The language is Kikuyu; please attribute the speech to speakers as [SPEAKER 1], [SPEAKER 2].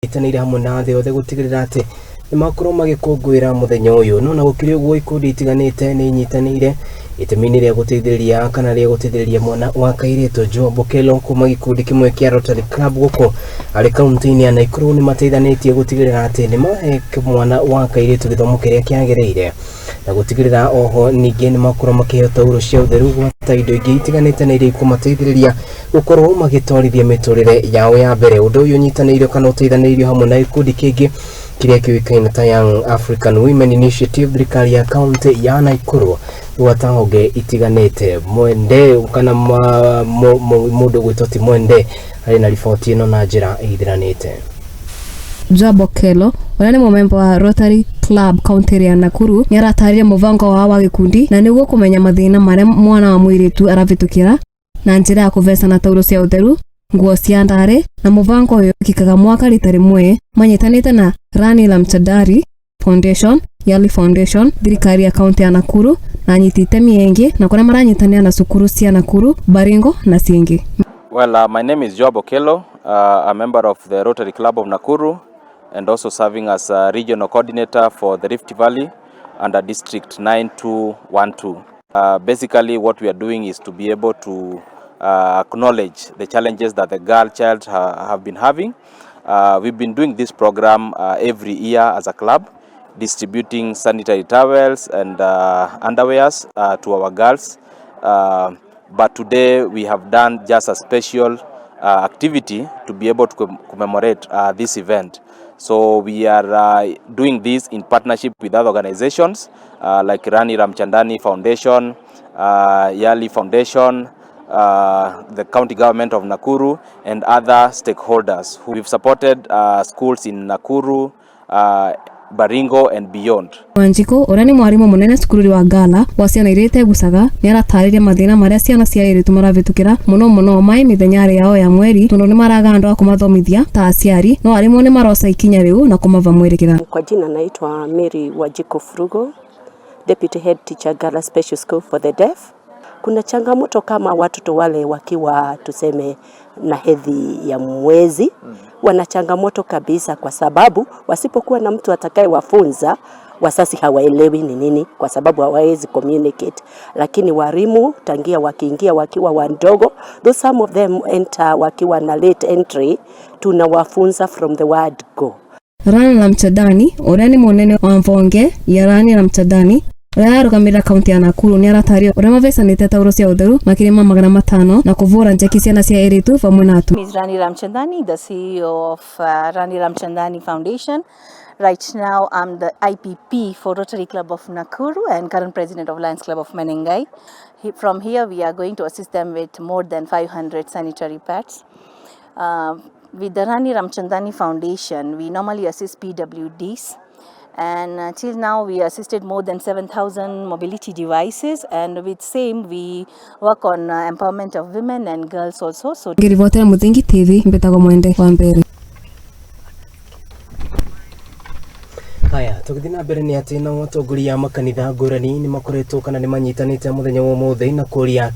[SPEAKER 1] Nyitanĩire hamwe na thĩ yothe gũtigĩrĩra atĩ nĩ makorwo magĩkũngũĩra mũthenya ũyũ. No na gũkĩrĩ ũguo, ikundi itiganĩte nĩ inyitanĩire itemi-inĩ rĩa gũteithĩrĩria kana rĩa gũteithĩrĩria mwana wa kairĩtu. Joe Bokelo kuma gĩkundi kĩmwe kĩa Rotary Club gũkũ arĩ kaunti-inĩ ya Nakuru nĩ mateithanĩtie gũtigĩrĩra atĩ nĩ mahe mwana wa kairĩtu gĩthomo kĩrĩa kĩagĩrĩire, na gũtigĩrĩra oho ningĩ nĩ makorwo makĩheo tauro cia ũtheru, gwata indo ingĩ itiganĩte na iria ikũmateithĩrĩria gũkorwo magĩtwarithia mĩtũrĩre yao ya mbere. Ũndũ ũyũ ũnyitanĩirio kana ũteithanĩirio hamwe na gĩkundi kĩngĩ kĩrĩa kĩũĩkaine ta Young African Women Initiative, thirikari ya kaunti ya Nakuru, gwata honge itiganĩte. Mwende kana mũndũ gwĩtwo ti Mwende arĩ na riboti ĩno na njĩra ĩithiranĩte.
[SPEAKER 2] Joab Okello, ũrĩa nĩ mũmemba wa Rotary Club kaunti ya Nakuru, nĩ aratarĩria mũbango wao wa gĩkundi na nĩguo kũmenya mathĩna marĩa mwana wa mũirĩtu aravĩtũkĩra na njĩra ya kũvecana tauro cia ũtheru, nguo cia ndarĩ, na mũbango ũyũ wĩkĩkaga mwaka rita rĩmwe manyitanĩte na Rani Ramchandani Foundation, Yali Foundation, thirikari ya kaunti ya Nakuru na anyiti itemi ĩngĩ, na kũrĩa maranyitanĩra na cukuru cia Nakuru, Baringo na ciĩngĩ.
[SPEAKER 3] Well, my name is Joab Okello, a member of the Rotary Club of Nakuru and also serving as a regional coordinator for the Rift Valley under District 9212. Basically, what we are doing is to be able to acknowledge the challenges that the girl child have been having. We've been doing this program every year as a club, distributing sanitary towels and underwears to our girls. But today we have done just a special activity to be able to commemorate this event. So we are doing this in partnership with other organizations like Rani Ramchandani Foundation, Yali Foundation, the county government of Nakuru, and other stakeholders. Who we've supported schools in Nakuru, Baringo and beyond.
[SPEAKER 2] Wanjikũ, ũrĩa nĩ mwarimũ mũnene cukuru wa Ngala wa ciana iria itegucaga, nĩ aratarĩria mathĩna marĩa ciana cia airĩtu maravĩtũkĩra, mũno mũno mai mĩthenya yao ya mweri, tondũ nĩ maraga andũ a kũmathomithia ta aciari, no arimũ nĩ maroca ikinya rĩu na kũmava mwerekera.
[SPEAKER 4] Kwa jina naitwa Mary Wanjiku Frugo, Deputy Head Teacher, Ngala Special School for the Deaf. Kuna changamoto kama watoto wale wakiwa, tuseme, na hedhi ya mwezi, wana changamoto kabisa, kwa sababu wasipokuwa na mtu atakayewafunza, wazazi hawaelewi ni nini, kwa sababu hawawezi communicate. Lakini walimu tangia wakiingia wakiwa wadogo, though some of them enter wakiwa na late entry, tunawafunza from the word go.
[SPEAKER 2] Rani Ramchandani, ũrĩa nĩ mũnene wa mvonge ya Rani Ramchandani ũrĩa arũgamĩrĩra kaunti ya Nakuru, nĩ aratarĩria ũrĩa mavecanĩte tauro cia ũtheru makĩria ma 500 na kũvũra njeki ciana cia airĩtu vamwe na atumia.
[SPEAKER 5] Is Rani Ramchandani, the CEO of Rani Ramchandani Foundation. Right now, I'm the IPP for Rotary Club of Nakuru and current president of Lions Club of Menengai. From here, we are going to assist them with more than 500 sanitary pads. With the Rani Ramchandani Foundation, we normally assist PWDs. And till now, we assisted more than 7,000 mobility devices, and with same, we work on empowerment of women and girls also. So
[SPEAKER 2] Ngĩribotera Mũthingi TV, mbĩtagwo Mwende wa Mbere.
[SPEAKER 1] Haya, tũgĩthiĩ na mbere nĩ atĩ nao atongoria a makanitha ngũrani nĩ makoretwo kana nĩ manyitanĩte mũthenya wa ũmũthĩ na kũria